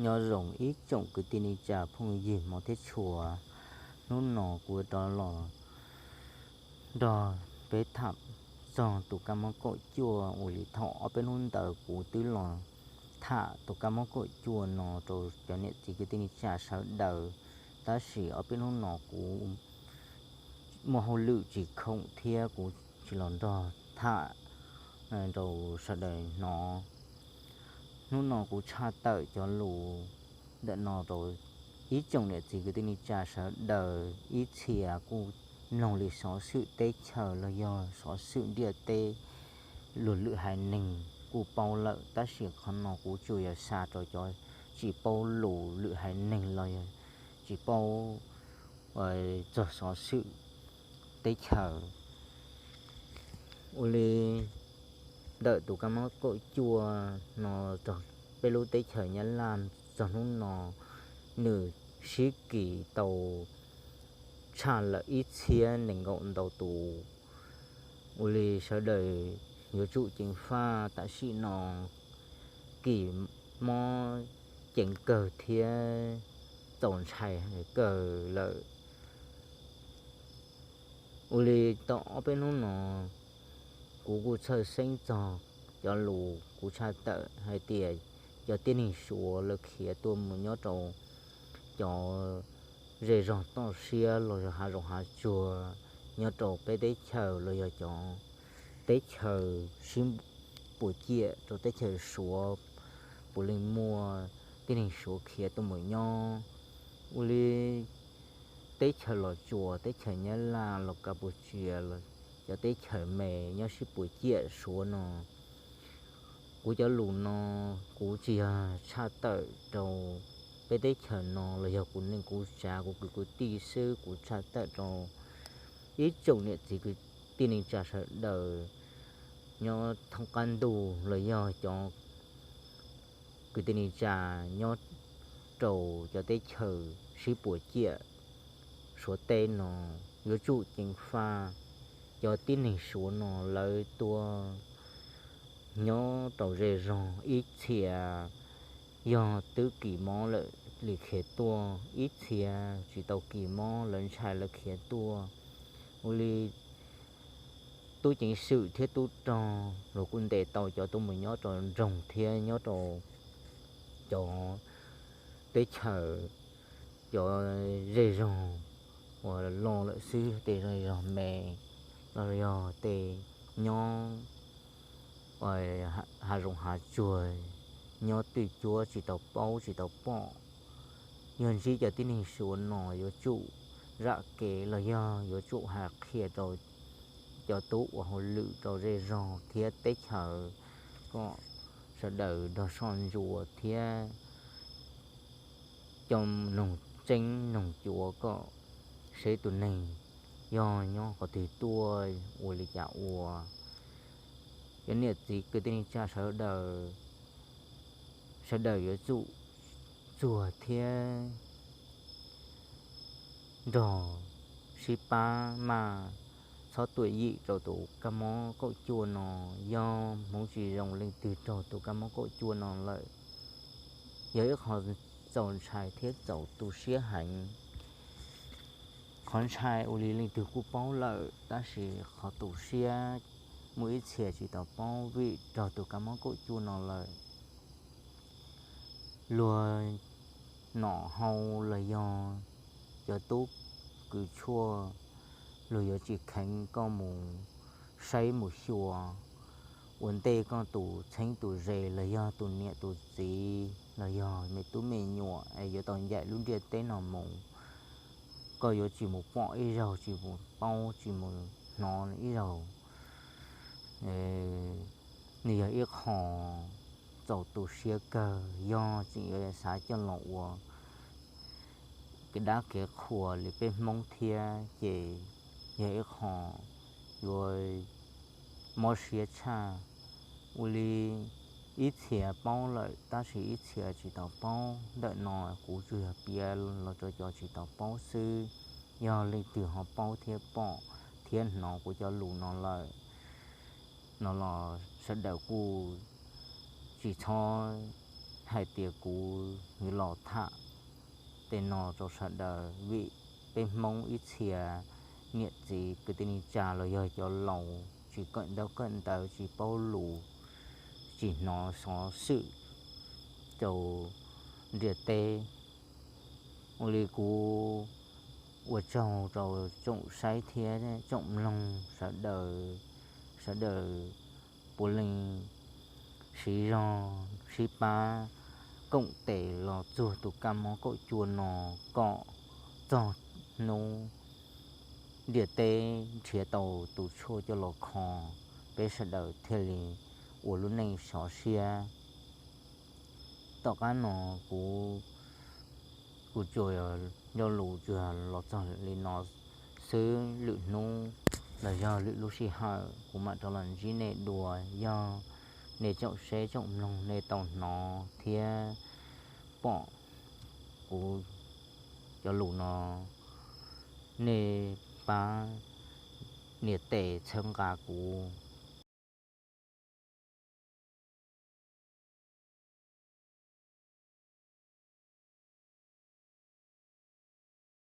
Nyob zoo ib tsoom kwv tij neej tsa phooj ywg hmov thiab tshua, hnub no kuv rov los nrog peb tham txog tus kab mob kaum cuaj uas li thaum ob peb hnub ntawd kuv twb los tham tus kab mob kaum cuaj no rau cov niam txiv kwv tij neej tsa sawv daws, tab sis ob peb hnub no kuv muaj hauj lwm tsis khoom thiab kuv tsis los nrog tham rau sawv daws hnov. Hnub no kuv tshaj tawm cov lus ntawm no rau ib tsoom niam txiv kwv tij neej tsa sawv daws ib txhia kuj mloog li xov xwm teb chaws los yog xov xwm ntiaj teb luag lwm haiv neeg kuj paub lawm, tab sis qhov no kuv tsuas yog xa rau cov tsis paub lus lwm haiv neeg los yog tsis paub txog xov xwm teb chaws. Ua li ntawm tus kab mob kaum cuaj no, peb lub teb chaws Nyab Laj txog hnub no nws sib kis tau tshaj lawm ib txhiab nees nkaum ntau tus. Ua li sawv daws yuav tsum ceev faj tam sim no, kis mob ceev kawg thiab txaus ntshai kawg lawm. Ua li tau ob peb hnub no kuv kuj txhawj xeeb txog cov lus kuv tshaj tawm hais tias cov tib neeg Suav lawv khiav tuaj mus nyob rau cov zej zog toj siab los yog hav zoov hav tsuag nyob rau peb teb chaws los yog cov teb chaws sib puas ciam rau teb chaws Suav, puav leej muaj tib neeg Suav khiav tuaj mus nyob. Ua li teb chaws Los Tsuas, teb chaws Nyab Laj, los Kas Pus Tsias, cov teb chaws me nyob sib puas ciam Suav no. Kuv cov lus no kuv tsis yog tshaj tawm rau peb teb chaws no los yog kuv neej kuv tsav kuv kwv kuv tij xwb, kuv tshaj tawm rau ib tsoom niam txiv kwv tij neej tsa sawv daws nyob thoob qab ntuj los yog cov kwv tij neej tsa nyob rau cov teb chaws sib puas ciam Suav teb no yuav tsum ceev faj. Cov tib neeg Suav no lawv tuaj nyob rau zej zog, ib txhia yog twb kis mob lawm li khiav tuaj, ib txhia tsis tau kis mob lawv ntshai lawv khiav tuaj. Ua li tub ceev xwm thiab tub rog los kuj ntes tau cov tuaj mus nyob rau nroog thiab nyob rau cov teb chaws, cov zej zog uas loj lawm xwb, tej zej zog me los yog tej nyob hav zoov hav tsuag, nyob twj cuab tsis tau paub tsis tau pom. Yog ntsib cov tib neeg Suav no yuav tsum zam kev los yog yuav tsum hais qhia rau cov tub ua hauj lwm rau zej zog thiab teb chaws kom sawv daws nrog soj ntsuam thiab coj noog tseeb noog cuav kom seb tus neeg yog nyob qhov twg tuaj ua li cas ua. Cov niam txiv kwv tij neej tsa sawv daws, sawv daws yuav tsum txuag thiab nrog sib pab maj, txhob tuam yim rau tus kab mob kaum cuaj no. Yog hmoov tsis zoo leej twg raug tus kab mob kaum cuaj no lawm, yog ib qho txaus ntshai thiab txaus tu siab heev. Qhov ntshai ua li leej twg kuj paub lawm, tab sis qhov tu siab muaj ib txhia tsis tau paub vim raug tus kab mob kaum cuaj no lawm. Luag nom hau los yog cov tub kws tshuaj, luag yuav tsis kheev koj mus saib mus xyuas. Ua ntej koj tus txheeb tus ze los yog tus niam tus txiv los yog me tub me nyuam es yuav tau ncaim lub ntiaj teb no mus, koj yuav tsis mus pom ib zaug, tsis mus paub, tsis mus hnov ib zaug. Nws yog ib qho txaus tu siab kawg, yog tseem yuav xav coj los ua kev dab kev qhuas li peb Hmoob thiab ces yog ib qho yuav mob siab tshaj. Ua li ib txhia paub lawm tab sis ib txhia tsis tau paub. Ntawm no kuv tsuas yog piav los rau cov tsis tau paub xwb. Yog leej twg ho paub thiab pom thiab hnov kuv cov lus no lawm no los sawv daws kuj tsis txhob hais tias kuv yuav los tham tej no rau sawv daws, vim peb Hmoob ib txhia niam txiv kwv tij neej tsa los yog cov laus tsis kawm ntaub kawm ntawv, tsis paub lus, tsis hnov xov xwm rau ntiaj teb. Ua li kuv ua tsaug rau tsoom saib thiab tsoom mloog sawv daws, sawv daws puav leej siv zog sib pab koom tes los txuag tus kab mob kaum cuaj no kom txog hnub ntiaj teb nrhiav tau tus tshuaj coj los kho, peb sawv daws thiaj li ua lub neej sov siab. Tom qab no kuv, kuv tsuas, ncauj lus tsuas los txog li no xwb. Lwm hnub los yog lwm lub sij hawm kuv mam rov los ntsib nej dua. Yog nej tsoom saib tsoom mloog nej tau hnov thiab pom kuv cov lus no, nej pab nias tes txhawb nqa kuv